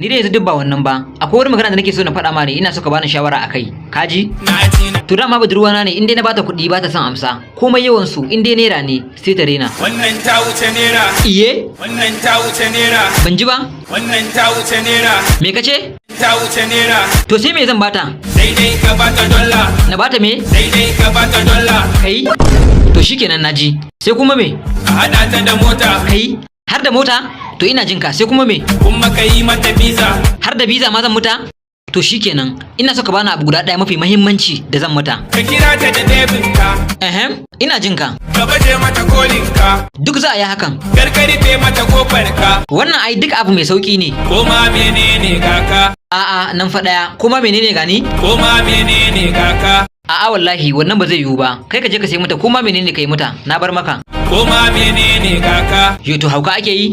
Ni dai yanzu duk ba wannan ba. Akwai wani magana da nake so na faɗa ma ne, ina so ka bani shawara akai. Kaji? Na ji na. To dama budurwana ne, in dai na bata kuɗi ba ta son amsa. Komai yawan su, in dai naira ne, sai ta rena. Wannan ta wuce naira. Iye? Wannan ta wuce naira. Ban ji ba? Wannan ta wuce naira. Me kace? Ta wuce naira. To sai me zan bata? Daidai ka bata dolla. Na bata me? Daidai ka bata dolla. Kai? To shikenan, naji. Sai kuma me? Ka haɗa ta da mota. Kai? Har da mota? To ina jinka, sai kuma me? Kuma ka yi mata visa. Har da visa ma zan mata? To shikenan, ina so ka bani abu guda ɗaya mafi mahimmanci da zan mata. Ka kira ta da debinka. Ehem, ina jinka. Ka baje mata kolinka. Duk za a yi hakan. Kar ka rufe mata kofar ka. Wannan ai duk abu mai sauki ne. Koma menene kaka. A'a, nan fa ɗaya. Kuma menene gani? Koma menene kaka. A'a, wallahi wannan ba zai yiwu ba. Kai ka je ka sai mata, koma menene kai mata. Na bar maka. Koma menene kaka. Yo, to hauka ake yi?